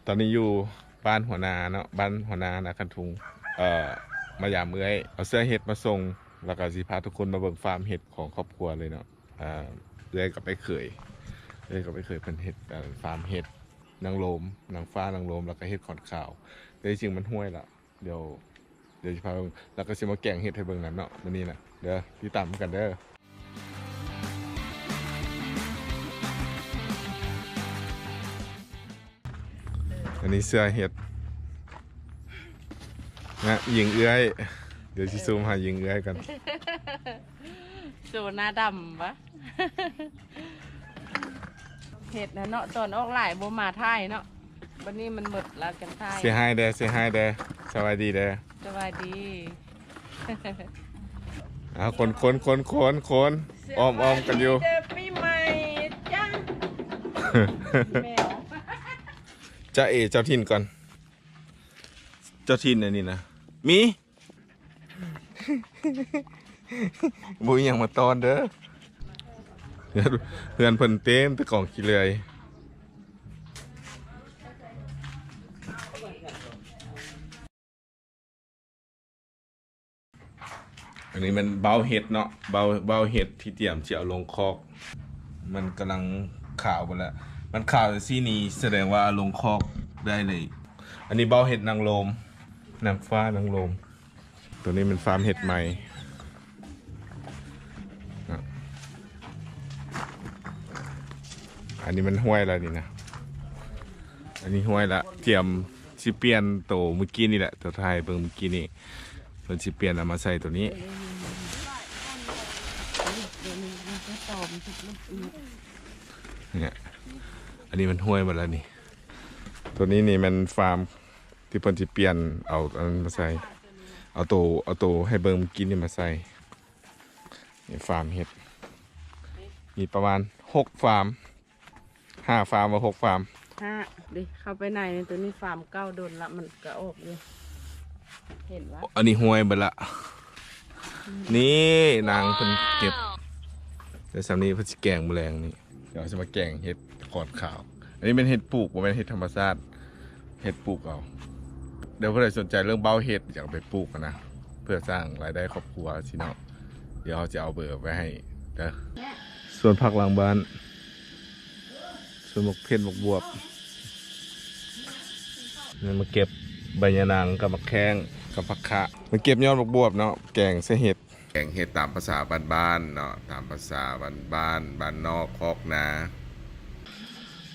ຕອນນີ້ຢູ່ບ້ານຫົວນາເນາະ ບ້ານຫົວນານາຄັນທຸງ ເອີ ມາຢາມເອື້ອຍ ເອົາເສື້ອເຫັດມາສົ່ງ ແລ້ວກໍຊິພາທຸກຄົນມາເບິ່ງຟາມເຫັດຂອງຄອບຄົວເລີຍເນາະ. ເອີ ເອື້ອຍກັບອ້າຍເຂີຍ ເອື້ອຍກັບອ້າຍເຂີຍເພິ່ນເຮັດ ເອີ ຟາມເຫັດນາງລົມ ນາງຟ້ານາງລົມ ແລ້ວກໍເຫັດຂອນຂາວ ແຕ່ທີ່ຈິງມັນຫ້ວຍລະ ດຽວ ດຽວຊິພາເບິ່ງ ແລ້ວກໍຊິມາແກງເຫັດໃຫ້ເບິ່ງນຳເນາະ ມື້ນີ້ນະ ເດີ ຕິດຕາມນຳກັນເດີ. ອັນນີ້ເສື້ອເຫັດນະ ຍິງເອື້ອຍ ດຽວຊິຊູມຫາຍິງເອື້ອຍກັນ. ໂຊໜ້າດຳປະ ເຫັດນະເນາະ ຕອນອອກຫຼາຍບໍ່ມາຖ່າຍເນາະ ບັດນີ້ມັນໝົດແລ້ວຈັ່ງຖ່າຍ. ເຊຮາຍແດ່ ເຊຮາຍແດ່ ສະບາຍດີແດ່ ສະບາຍດີ. ເອົາ ຄົນໆໆໆ ອ້ອມໆກັນຢູ່ ເດີ ປີໃໝ່ຈ້າ ແມວ ຈາເອ ເຈົ້າຖິ່ນກ່ອນ ເຈົ້າຖິ່ນອັນນີ້ນະ ມີ ບໍ່ມີຫຍັງມາຕ້ອນເດີ ເຮືອນ ເຮືອນເພິ່ນເຕັມແຕ່ກອງຂີ້ເລື່ອຍ. ອັນນີ້ແມ່ນເບົ້າເຫັດເນາະ ເບົ້າ ເບົ້າເຫັດທີ່ຕຽມຊິເອົາລົງຄອກ ມັນກຳລັງຂາວເບິດແລ້ວ ມັນຂາວຈັ່ງຊີ້ນີ້ ສະແດງວ່າເອົາລົງຄອກໄດ້ເລີຍ. ອັນນີ້ເບົ້າເຫັດນາງລົມ ນາງຟ້ານາງລົມ. ຕົວນີ້ແມ່ນຟາມເຫັດໃໝ່ ອັນນີ້ມັນຫ້ວຍແລ້ວນີ້ນະ ອັນນີ້ຫ້ວຍລະ ຕຽມຊິປ່ຽນໂຕມື້ກີ້ນີ້ແຫຼະ ໂຕຖ່າຍເບິ່ງມື້ກີ້ນີ້ ເພິ່ນຊິປ່ຽນເອົາມາໃສ່ໂຕນີ້ ນີ້ ອັນນີ້ມັນຫ້ວຍໝົດແລ້ວນີ້. ໂຕນີ້ນີ້ແມ່ນຟາມ ທີ່ເພິ່ນຊິປ່ຽນເອົາອັນນັ້ນມາໃສ່ ເອົາໂຕ ເອົາໂຕໃຫ້ເບິ່ງມື້ກີ້ນີ້ມາໃສ່. ນີ້ຟາມເຫັດ ມີປະມານຫົກຟາມ ຫ້າຟາມ ວ່າຫົກຟາມ ຫ້າເດ້. ເຂົ້າໄປໃນໂຕນີ້ຟາມເກົ່າດົນລະ ມັນກະອອກຢູ່ ເຫັນວ່າ ອັນນີ້ຫ້ວຍເບິດລະ. ນີ້ນາງເພິ່ນເກັບໄດ້ສ່ຳນີ້ ເພິ່ນຊິແກງມື້ແລງນີ້. ດຽວເຮົາຊິມາແກງເຫັດຂອນຂາວ. ອັນນີ້ແມ່ນເຫັດປູກ ບໍ່ແມ່ນເຫັດທຳມະຊາດ ເຫັດປູກເອົາ. ດຽວຜູ້ໃດສົນໃຈເລື່ອງເບົ້າເຫັດ ຢາກເອົາໄປປູກນະ ເພື່ອສ້າງລາຍໄດ້ຄອບຄົວຊີ້ເນາະ ດຽວເຮົາຈະເອົາເບີໄວ້ໃຫ້ເດີ. ສວນຜັກຫຼັງບ້ານ ສວນໝາກເຜັດ ໝາກບວບ. ນີ້ມາເກັບໃບຍານາງກັບໝາກແຂ້ງກັບຜັກຂະ ມາເກັບຍອດໝາກບວບເນາະ ແກງໃສ່ເຫັດ. ແກງເຫັດຕາມພາສາບ້ານໆເນາະ ຕາມພາສາບ້ານໆ ບ້ານນອກຄອກນາ.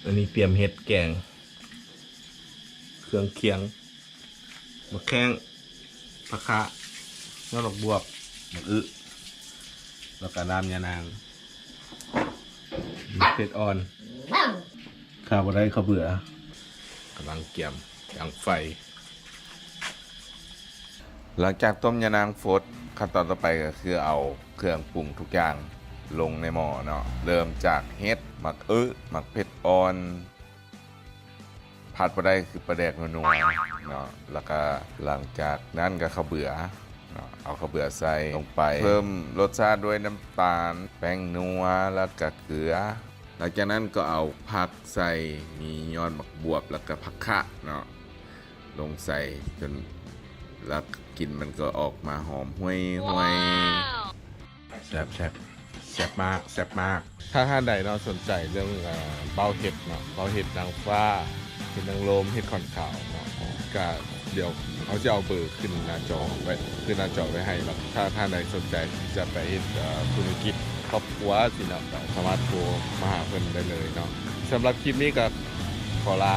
ອັນນີ້ຕຽມເຫັດແກງ ເຄື່ອງຄຽງ ໝາກແຂ້ງ ຜັກຂະ ຍອດໝາກບວບ ໝາກອຶ ແລ້ວກະນ້ຳຍານາງ ເຜັດອ່ອນ ຂາດບໍ່ໄດ້ເຂົ້າເບືອ. ກຳລັງກຽມດັງໄຟ. ຫຼັງຈາກຕົ້ມຍານາງຟົດ ຂັ້ນຕອນຕໍ່ໄປກໍຄືເອົາເຄື່ອງປຸງທຸກຢ່າງລົງໃນໝໍ້ເນາະ ເລີ່ມຈາກເຫັດ ໝາກອຶ ໝາກເຜັດອ່ອນ ຂາດບໍ່ໄດ້ຄືປາແດກນົວໆເນາະ ແລ້ວກະຫຼັງຈາກນັ້ນກໍເຂົ້າເບືອເນາະ ເອົາເຂົ້າເບືອໃສ່ລົງໄປ ເພີ່ມລົດຊາດດ້ວຍນ້ຳຕານ ແປ້ງນົວ ແລ້ວກະເກືອ. ຫຼັງຈາກນັ້ນກໍເອົາຜັກໃສ່ ມີຍອດໝາກບວບ ແລ້ວກະຜັກຂະເນາະ ລົງໃສ່ຈົນ ແລ້ວກິ່ນມັນກໍອອກມາຫອມຫວຍໆ. ແຊບໆ ແຊບມາກ ແຊບມາກ. ຖ້າທ່ານໃດເນາະສົນໃຈເລື່ອງ ເອີ ເບົ້າເຫັດເນາະ ເບົ້າເຫັດນາງຟ້າ ເຫັດນາງລົມ ເຫັດຂອນຂາວເນາະ ກະດຽວເຮົາຈະເອົາເບີຂຶ້ນໜ້າຈໍໄວ້ ຂຶ້ນໜ້າຈໍໄວ້ໃຫ້ເນາະ. ຖ້າທ່ານໃດສົນໃຈທີ່ຈະໄປເຮັດ ເອີ ທຸລະກິດຄອບຄົວຊີ້ເນາະ ກໍສາມາດໂທມາຫາເພິ່ນໄດ້ເລີຍເນາະ. ສຳລັບຄລິບນີ້ກໍຂໍລາ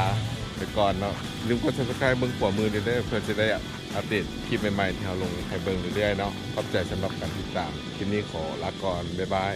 ໄປກ່ອນເນາະ ຢ່າລືມກົດ Subscribe ເບິ່ງຂວາມືນີ້ເດີ ເພື່ອຈະໄດ້ອັບເດດຄລິບໃໝ່ໆທີ່ເຮົາລົງໃຫ້ເບິ່ງເລື້ອຍໆເນາະ. ຂອບໃຈສຳລັບການຕິດຕາມ. ຄລິບນີ້ຂໍລາກ່ອນ ບາຍບາຍ.